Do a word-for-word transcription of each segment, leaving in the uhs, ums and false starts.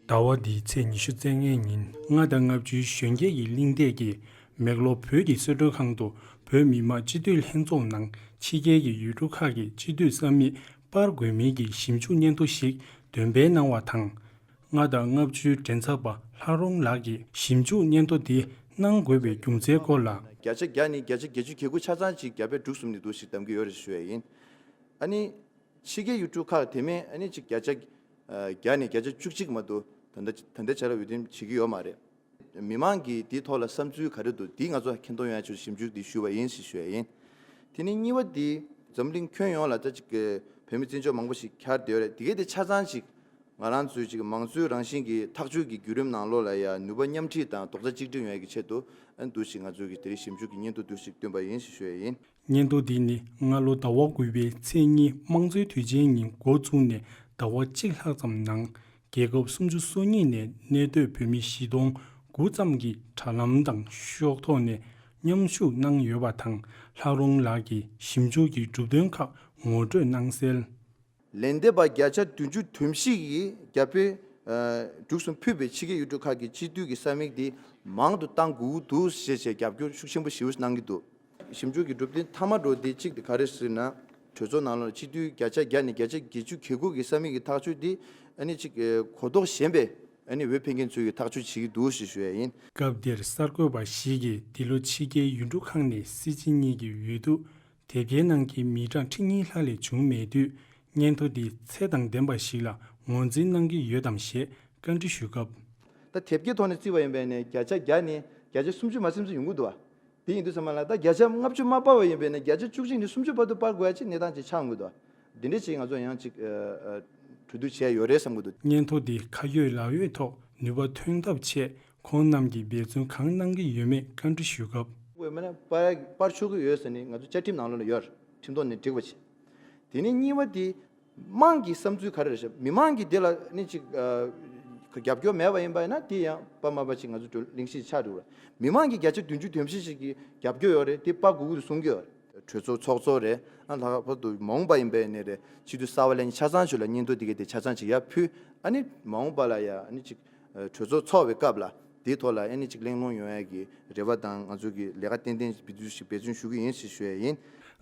ཟླ་བ་འདིའི་ཚེས་ཉི་ཤུ་རྩ་ལྔའི་ཉིན་ལྔ་དང་ལྔ་བཅུའི་གཞོན་སྐྱེས་ཀྱི་གླེང་སྟེགས་ཀྱིས་མེག་ལོར་བོད་ཀྱི་གསོལ་མགྲོན་ཁང་དུ་བོད་མི་མང་སྤྱི་འཐུས་ལྷན་ཚོགས་ནང་ཕྱི་རྒྱལ་གྱི་ཡུལ་གྲུ་ཁག་གི་སྤྱི་འཐུས་ས་མིག་སྤར་དགོས་མིན་གྱི་ཞིབ་འཇུག་སྙན་ཐོ་ཞིག་འདོན་སྤེལ་གནང་བ་དང་། ལྔ་དང་ལྔ་བཅུའི་མགྲིན་ཚབ་པ་ལྷ་རོང་ལགས་ཀྱིས་ཞིབ་འཇུག་སྙན་ཐོ་འདི་གནང་དགོས་པའི་རྒྱུ་མཚན་སྐོར་ལ། བརྒྱ་ཆ་བརྒྱ་ནས་བརྒྱ་ཆ་བརྒྱད་ཅུ་གྱ་དགུ་ཆ་ཚང་ཅིག་རྒྱ་བལ་འབྲུག་གསུམ་ནས་འདུག་ཞིག་གདམ་གྱི་ཡོད་རེད་ཞུ་ཡ་ཡིན། ཨ་ནི། ཕྱི་རྒྱལ་ཡུལ་གྲུ་ཁག་དེ་མིན་ཨ་ནི་ཅིག་བརྒྱ་ཆ་བརྒྱ་ནས་བརྒྱ་ཆ་བཅུ་གཅིག་མ་གཏོགས་ད་ལྟ་ད་ལྟའི་ཆར་འོས་འདེམས་བྱེད་ཀྱི་ཡོད་མ་རེད། མི་མང་གིས་དེའི་ཐོག་ལ་བསམ་ཚུལ་ག་རེ་འདུག་དེ་ང་ཚོ་མཁྱེན་རྟོགས་ཡོང་ཡ་ཆེད་ཞིབ་འཇུག་འདི་ཞུས་པ་ཡིན་ཞེས་ཞུ་ཡ་ཡིན། དེ་ནས་གཉིས་པ་དེ་འཛམ་གླིང་ཁྱོན་ཡོངས་ལ་ད་ཅིག་བོད་མི་བཙན་བྱོལ་མང་པོ་ཞིག་འཁྱར་བསྡད་ཡོད་རེད། དེ་གའི་དེ་ཆ་ཚང་ཅིག་ང་རང་ཚོའི་ཅིག་མང་གཙོའི་རང་བཞིན་གྱི་ཐག་གཅོད་ཀྱི་བརྒྱུད་རིམ་ནང་ལོགས་ལ་ཡ་ནུས་པ་མཉམ་ཁྲིད་དང་རྡོག་རྩ་གཅིག་སྒྲིལ་ཡོང་ཡ་གི་ཆེད་དུ་ཨ་ནི་འདུག་ཞིག་ང་ཚོའི་གི་དེ་རིང་ཞིབ་འཇུག་གི་སྙན་ཐོ་འདུག་ཞིག་བཏོན་པ་ཡིན་ཞེས་ཞུ་ཡ་ཡིན། སྙན་ཐོ་འདི་ནི་སྔ་ལོ་ཟླ་བ་དགུ་པའི་ཚེས་གཉིས་དམངས་གཙོའི་དུས་ཆེན་ཉིན་འགོ་བཙུགས་ནས་ཟླ་བ་གཅིག་ལྷག་ཙམ་ནང་རྒྱལ་ཁབ་སུམ་ཅུ་སོ་གཉིས་ནས་གནས་སྡོད་བོད་མི་བཞི་སྟོང་དགུ་ཙམ་གྱིས་དྲ་ལམ་དང་ཤོག་ཐོག་ནས་མཉམ་ཞུགས་གནང་ཡོད་པ་དང་། ལྷ་རོང་ལགས་ཀྱིས་ཞིབ་འཇུག་གི་གྲུབ་དོན་ཁག་ངོ་སྤྲོད་གནང་གསལ། ལན་འདེབས་པ་བརྒྱ་ཆ་བདུན་ཅུ་དོན་བཞི་ཡིས་རྒྱ་བལ་འབྲུག་གསུམ་ཕུད་པའི་ཕྱི་རྒྱལ་ཡུལ་གྲུ་ཁག་གི་སྤྱི་འཐུས་ཀྱི་ས་མིག་འདི་མང་དུ་གཏང་དགོས་འདུག་ཞེས་བྱས་རྒྱབ་སྐྱོར་ཤུགས་ཆེན་པོ་ཞེ་པོ་གནང་གི་འདུག་ཞིབ་འཇུག་གི་གྲུབ་དོན་མཐའ་མ་འགྲོ་འདི་གཅིག་དེ་ག་རེ་ཟེར་ན། གྲོས་ཚོགས་ནང་ལ་སྤྱི་འཐུས་བརྒྱ་ཆ་བརྒྱ་ནས་བརྒྱ་ཆ་བརྒྱད་ཅུ་གྱ་དགུ་གི་ས་མིག་གི་ཐག་གཅོད་འདི་ཨ་ནི་གཅིག་གོ་རྟོགས་ཞན་པའི་ཨ་ནི་འོས་འཕེན་མཁན་ཚོས་ཀྱི་ཐག་གཅོད་བྱེད་ཀྱི་འདུག་ཞེས་ཞུ་ཡ་ཡིན། སྐབས་དེར་གསར་འགོད་པ་ཞིག་གིས་འདི་ལོ་ཕྱི་རྒྱལ་ཡུལ་གྲུ་ཁག་ནས་སྲིད་སྤྱི་གཉིས་ཀྱི་འོས་བསྡུ་དེབ་སྐྱེལ་གནང་མཁན་མི་གྲངས་ཁྲི་གཉིས་ལྷག་ལས་བྱུང་མེད་དུས། སྙན་ཐོ་འདི་ཚད་དང་ལྡན་པ་ཞིག་ལ་ངོས་འཛིན་གནང་གི་ཡོད་དམ་ཞེས་བཀའ་འདྲི་ཞུས་སྐབས། ད་དེབ་སྐྱེལ་ཐོག་ནས་བརྩིས་པ་ཡིན་པས་ནས་བརྒྱ་ཆ་བརྒྱ་ནས་བརྒྱ་ཆ་སུམ་ཅུ་མ་ཟིན་ཙམ་ཡོང་གི་འདུག་བ། དེ་ཡིན་དུས་ཙམ་པ་ལ་ད་བརྒྱ་ཆ་ལྔ་བཅུ་མ་སྤར་བ་ཡིན་པས་ནས་བརྒྱ་ཆ་བཅུ་གཅིག་ནས་སུམ་ཅུ་བར་དུ་སྤར་དགོས་ཡ་ཅིག་གནས་སྟངས་ཅིག་ཆགས་ཡོང་གི་འདུག་བ། འདི་འདྲས་ཅིག་ང་ཚོ་ཡང་ཅིག་ཨ་ཨ་གྲོས་བསྡུར་བྱས་ཡོད་རེད་བསམ་གི་འདུག་སྙན་ཐོ་འདི་ཁ་ཡོད་ལག་ཡོད་ཐོག་ནུས་པ་ཐོན་ཐབས་ཆེད་ཁོང་རྣམས་ཀྱིས་འབད་བརྩོན་གང་གནང་གི་ཡོད་མེད་བཀའ་འདྲི་ཞུས་སྐབས། དགོས་མེད་ན་པར་པར་ཆོག་གི་ཡོད་ཟེར་ནས་ང་ཚོ་བཅའ་ཁྲིམས་ནང་ལོགས་ལ་ཡོད་རེད། ཁྲིམས་ཐོག་ནས་འགྲིག་པ་བྱེད། དེ་ནས་གཉིས་པ་དེ་དམངས་ཀྱི་བསམ་ཚུལ་ག་རེ་རེད་ཤག་མི་མང་གིས་དེ་ལ་ནི་ཅིག་ཨ་རྒྱབ་སྐྱོར་མེད་པ་ཡིན་པ་ཡིན་ན་དེ་ཡང་པ་མ་པ་ཅིག་ང་ཚོ་གྲོས་གླེང་གཞི་ཆགས་འགྲོ་རེད། མི་མང་གིས་བརྒྱ་ཆ་བདུན་ཅུ་དོན་བཞི་ཞིག་གིས་རྒྱབ་སྐྱོར་ཡོད་རེད། དེ་པ་དགོས་ཀྱི་རེད་གསུང་གི་ཡོད་རེད། གྲོས་ཚོགས་ཚོགས་གཙོ་རེད། ཨ་ལྷག་པར་དུ་མ་འོངས་པ་ཡིན་པ་ཡིན་ནའི་རེད། སྤྱི་འཐུས་གསར་པ་ལས་ཆ་ཚང་ཚོ་ལ་སྙན་ཐོ་དེ་གའི་དེ་ཆ་ཚང་ཅིག་ཡར་ཕུལ། ཨ་ནི་མ་འོངས་པ་ལ་ཡང་ཨ་ནི་ཅིག་གྲོས་ཚོགས་ཚོགས་པའི་སྐབས་ལ་དེའི་ཐོག་ལ་ཨ་ནི་ཅིག་གླེང་སློང་ཡོང་ཡ་གི་རེ་བ་དང་ང་ཚོ་གི་ལས་ཀ་ཏན་ཏན་སྤེལ་རྒྱུ་ཞིག་འབད་བརྩོན་ཞུ་གི་ཡིན་ཞེས་ཞུ་ཡ་ཡིན།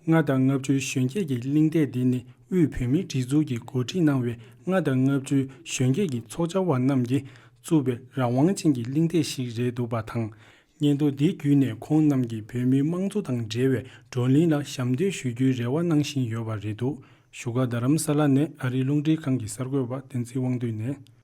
ལྔ་དང་ལྔ་བཅུའི་གཞོན་སྐྱེས་ཀྱི་གླེང་སྟེགས་འདི་ནི་དབུས་བོད་མིའི་སྒྲིག་འཛུགས་ཀྱིས་འགོ་ཁྲིད་གནང་བའི་ལྔ་དང་ལྔ་བཅུའི་གཞོན་སྐྱེས་ཀྱི་ཚོགས་བཅར་བ་རྣམས་ཀྱིས་བཙུགས་པའི་རང་དབང་ཅན་གྱི་གླེང་སྟེགས་ཤིག་རེད་འདུག་པ་དང་། སྙན་ཐོ་འདི་བརྒྱུད་ནས་ཁོང་རྣམས་ཀྱིས་བོད་མིའི་དམངས་གཙོ་དང་འབྲེལ་བའི་བགྲོ་གླེང་ལ་ཞབས་འདེགས་ཞུ་རྒྱུའི་རེ་བ་གནང་བཞིན་ཡོད་པ་རེད་འདུག་བཞུགས་སྒར་རྡ་རམ་ས་ལ་ནས་ཨ་རིའི་རླུང་འཕྲིན་ཁང་གི་གསར་འགོད་པ་བསྟན་འཛིན་དབང་འདུས་ནས།